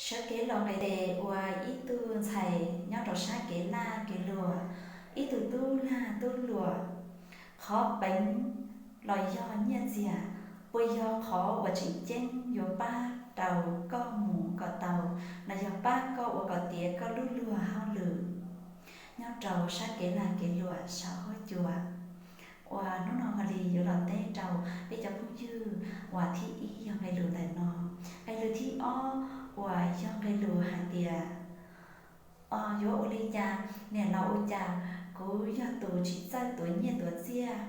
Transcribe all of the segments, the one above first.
Sawv kev los nqis tes ua ib tug ntxhais nyob rau sab kev laj kev luam, ib tug tub lag tub luam, qhov peev los yog nyiaj txiag, puas yog qhov uas tseem ceeb yuav pab rau koj mus kom tau, los yog pab koj ua kom tiav koj lub luag hauj lwm nyob rau sab kev laj kev luam saum huab cua? Uas hnub no Hua Li yuav los teb rau peb cov phooj ywg uas thib ib yog nqe lus ntawm no. Nqe lus thib ob uas yog nqe lus hais tias, yuav ua li cas, niam laus ua cas, kuv yog tus tsis txawj tuav nyiaj tuav txiaj.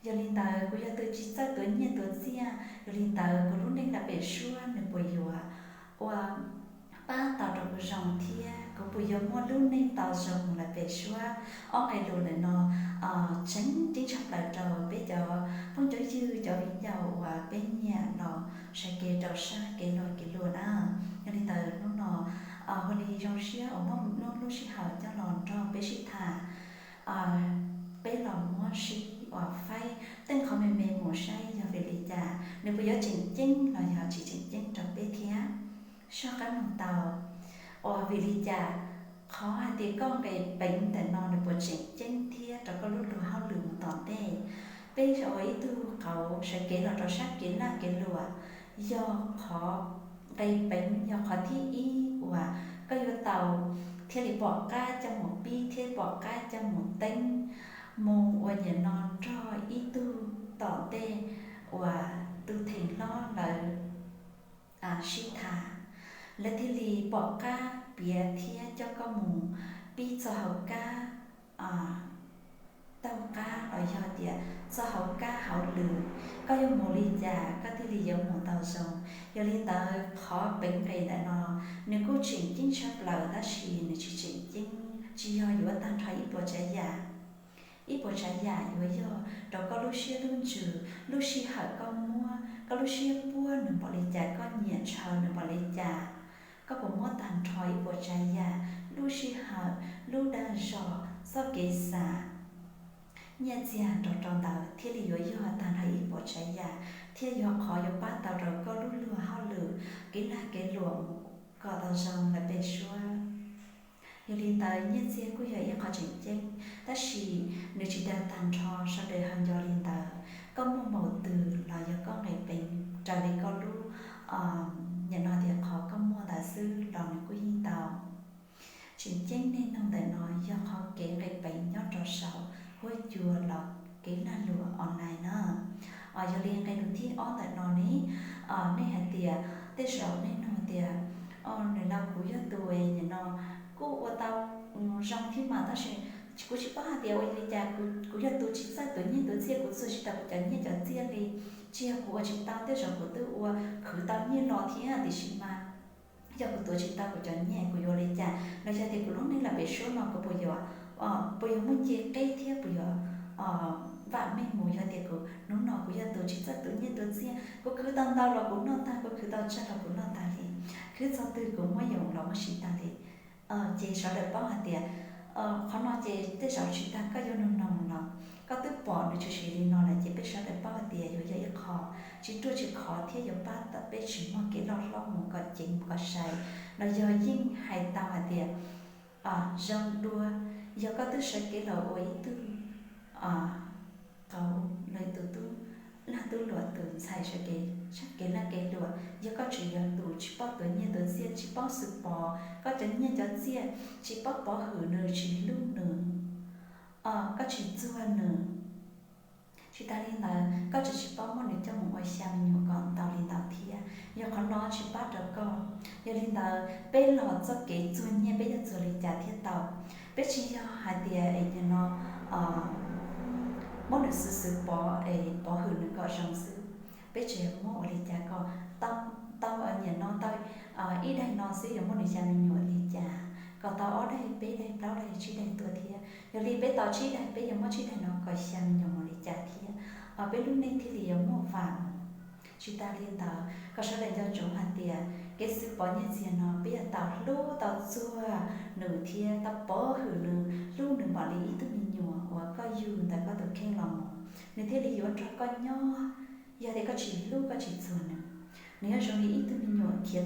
Yog li ntawd kuv yog tus tsis txawj tuav nyiaj tuav txiaj, yog li ntawd kuv lub neej lawm pem suab nws puas yuav ua pab tau rau kuv zoo thiab kuv puas yuav muaj lub neej tau zoo mus lawm pem suab? Ob nqe lus ntawm no tseem ceeb tshaj plaws rau peb cov phooj cov ywg cov viv ncaus uas peb nyiam los sawv kev rau sab kev laj kev luam na. Yog li ntawd hnub no Hua Li zoo siab uas muab lub sij hawm coj los nrog peb sib tham. Peb los muab sib uas faib tej qhov me me mus saib yog vim li cas, nws puas yuav tseem ceeb los yog tsis tseem ceeb rau peb thiab. Soj qab nug tau, uas vim li cas qhov hais tias koj nqis peev ntawm no nws puas tseem ceeb thiab rau koj lub luag hauj lwm mus tom ntej? Peb ua ib tug qauv sawv kev los rau sab kev laj kev luam, yog qhov nqis peev yog qhov thib ib uas koj yuav tau thiaj li pom qab coj mus pib thiab pom qab coj mus teeb mus ua nim no nrog ib tug tom ntej uas tus theem hlob lawv sib tham, lawv thiaj li pom qab piav thiab coj koj mus pib txog hauv kab taug qab los yog tias txog hauv kab hauv lwm, koj yuav mus li cas koj thiaj li yuav mus tau zoo. Yog li ntawd qhov peev nqis ntawm no nws kuj tseem ceeb tshaj plaws tab sis nws tsis tseem ceeb, tsis yog yuav tag nrho ib puas tsav yam. Ib puas tsav yam yuav yog rau koj lub siab lub ntsws, lub sij hawm koj muab, koj lub siab puab nws npaum li cas, koj nyiam ntshaw nws npaum li cas. Koj puas muab tag nrho ib puas tsav yam, lub sij hawm, lub dag zog, txoj kev xav, nyiaj txiag nrog rau ntawd thiaj li yuav yog tag nrho ib puas tsav yam, thiaj yog qhov yuav pab tau rau koj lub luag hauj lwm, kev lag kev luam mus kom tau zoo lawm pem suab. Yog li ntawd nyiaj txiag kuj yog ib qho tseem ceeb, tab sis nws tsis dag tag nrho sawv daws ho nco li ntawd. Koj muaj npaum twg los yog koj nqis peev raws li koj lub, nim no tias qhov koj muaj ntawd xwb los nws kuj yeej tau. Tseem ceeb niaj hnub ntawm no yog qhov kev nqis peev nyob rau saum huab cua los kev lag luam online na. Yog li nqe lus thib ob ntawm no ne, nej hais tias tej zaum nej nug tias, niam laus, kuv yog tus es nim no kuj ua tau zoo thiab mas tab sis kuv tsis paub hais tias ua li cas, kuv yog tus tsis txawj tuav nyiaj tuav txiaj, kuv txuag tsis tau kuv cov nyiaj cov txiaj li. Tsis yog kuv ua tsis tau, tej zaum kuv twb ua khwv tau nyiaj los thiab tiam sis mas yog kuv tuav tsis tau kuv cov nyiaj kuv yuav ua li cas? Los yog tias kuv lub neej lawm pem suab no kuv puas yuav, puas yuav muaj nce qeb thiab puas yuav vam meej mus? Yog tias kuv hnub no kuv yog tus tsis txawj tuav nyiaj tuav txiaj, kuv khwv tau ntau los kuv noj tag, kuv khwv tau tsawg los kuv noj tag li, khwv txog twg kuv muab yoom los muab siv tag li. Ces sawv daws paub hais tias qhov no ces tej zaum tsis tas koj yuav nug noog los koj twb pom nws tshwm sim li no lawm ces peb sawv daws paub hais tias yuav yog ib qho tsis ruaj tsis khov thiab yuav pab tau peb tsis muaj kev loj hlob mus kom ceev mus kom sai. Los yog yeej hais tau hais tias zoo dua, yog koj twb sawv kev los ua ib tug qauv los tus tub lag tub luam, tus ntxhais sawv kev, sab kev lag kev luam, yog koj tseem yog tus tsis paub tuav nyiaj tuav txiaj, tsis paub xwm pov koj cov nyiaj cov txiaj, tsis paub pov hwm nws, tsis hlub nws, koj tsis txuag nws, tsis tas li ntawd koj tseem tsis paub muab nws coj mus ua xya me nyuam kom ntau li ntawd thiab, yog qhov no tsis pab rau koj. Yog li ntawd peb los txoj kev txuag nyiaj peb yuav txuag li cas thiaj tau? Peb tsis yog hais tias es nim no muab nws xwb xwb pov es pov hwm nws kom zoo xwb. Peb tseem muab ua li cas kom tau, nim no tau ib daig no xwb yuav muab nws xya me nyuam li cas, kom tau ob daig peb daig plaub daig tsib daig tuaj thiab. Yog li peb tau tsib daig peb yuav muab tsib daig no kom xya me nyuam mus li cas thiab, peb lub neej thiaj li yuav muaj vam mus. Tsis tas li ntawd kom sawv daws nco ntsoov hais tias kev xwb pov nyiaj txiag no peb yuav tau hlub tau txuag nws thiab tau pov hwm nws, hlub nws npaum li ib tug me nyuam uas koj yug ntawm koj tus kheej los mus, nws thiaj li yuav nrog koj nyob. Yog tias koj tsis hlub koj tsis txuag nws, nws yuav zoo li ib tug me nyuam khiav